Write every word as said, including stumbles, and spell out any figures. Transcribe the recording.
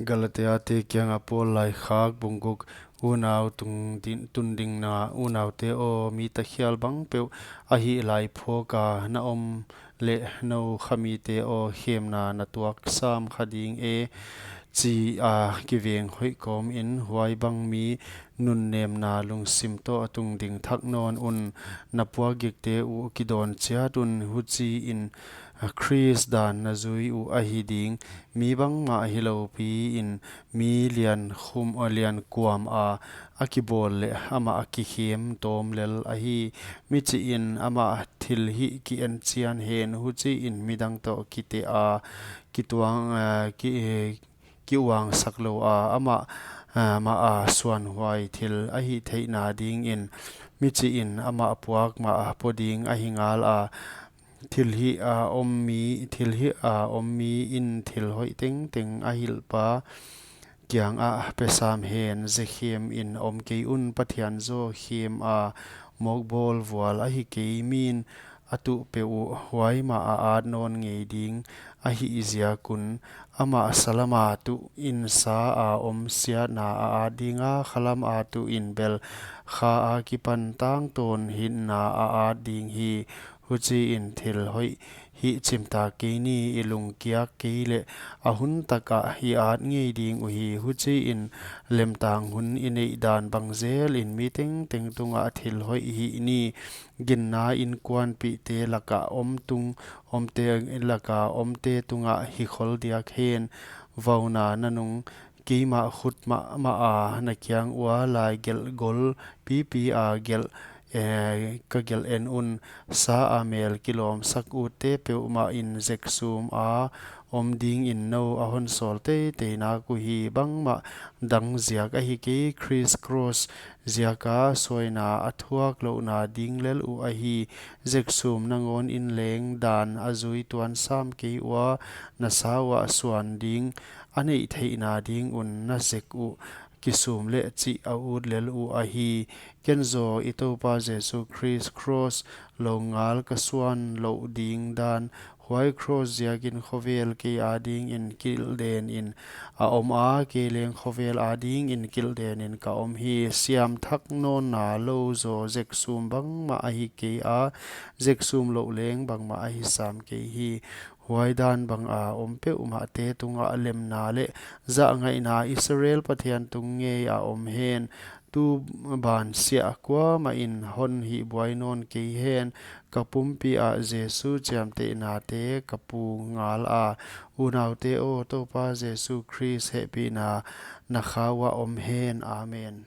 Galatia te kianga Paul laikhak bung guk. Unau tung din, tun dingna, unaute aw, mi takhial bang peuh a hih lai phawk a na om leh, nou khamite aw, khemna na tuak sam kha ding e, chi a kiveng hoih kawmin, huai bang mi nunnemna lungsim tawh tung ding thak nawn un. Na puakgikte uh kidawn chiat un, huchiin Khrist dan na zui uh ahi ding. Mi bangmah hilou piin, mi lian khum, lian kuam a, a kibawl leh amah a kikhem tawm lel ahi. Michihin amah thilhih ki-en chian hen, huchiin midang tawh kiteh a, kituang, eh, ki, eh, kiuangsak lou a, amah, eh, mah a suanhuai thil a hih theihna dingin, michihin amah puak mah a pua ding ahi ngal a, thilhih a om mi, thilhih a om mi in thil hoih tengteng a hilh pa kiangah pe sam hen. Zekhem in om kei un, Pathian zaw khem a, mawkbawl vual ahi kei, min a tuh peuh uh huai mah a at nawn ngei ding ahih ziak un. Amah sa lam a tuhin sa a om siatna a at ding a, kha lam a tuhin bel kha akipan tangtawn hinna a at ding hi. Huchiin thil hoih hih chimtak kei ni, i lungkiak kei leh a hun takah i at ngei ding uhi. Huchiin lemtang hun i neih dan bang zelin mi tengteng tungah thil hoih hih ni. Ginna inkuanpihte laka om tung, omte laka omte tungah hi khol diak hen. Vauna nanung, keimah khut mahmah a na kiang ua lai gelh gol pipi a gelh, eh, ka gelh en un. Sa a mel kilawmsak utte peuhmah in zeksum a om dingin nou a hon sawl teitei nak uhi. Bangmah dang ziak ahi kei, Khrist cross ziaka sawina a thuak louhna ding lel uh ahi. Zeksum nangawn in leng dan a zui tuan sam kei ua, na sa uah suan ding a neih theihna ding un na zek uh kisum leh chih a ut lel uh ahi. Ken zaw i Toupa Jesu Khrist cross lou ngal ka suan louh ding dan, huai cross ziakin khovel kei adingin kilhden in a om a, kei leng khovel adingin kilhden in ka om hi. Siam thak nawnna lou zaw zeksum bangmah ahi kei a, zeksum louh leng bangmah ahi sam kei hi. Huai dan banga om peuhmahte tungah lemna leh zahngaihna Israel Pathian tung ngei a om hen. Tu ban siah kuamah in hon hihbuai nawn kei hen. Ka pumpi ah Jesu chiamtehnate ka pu ngal a. Unaute aw, Toupa Jesu Khrist hehpihna na kha uah om hen. Amen.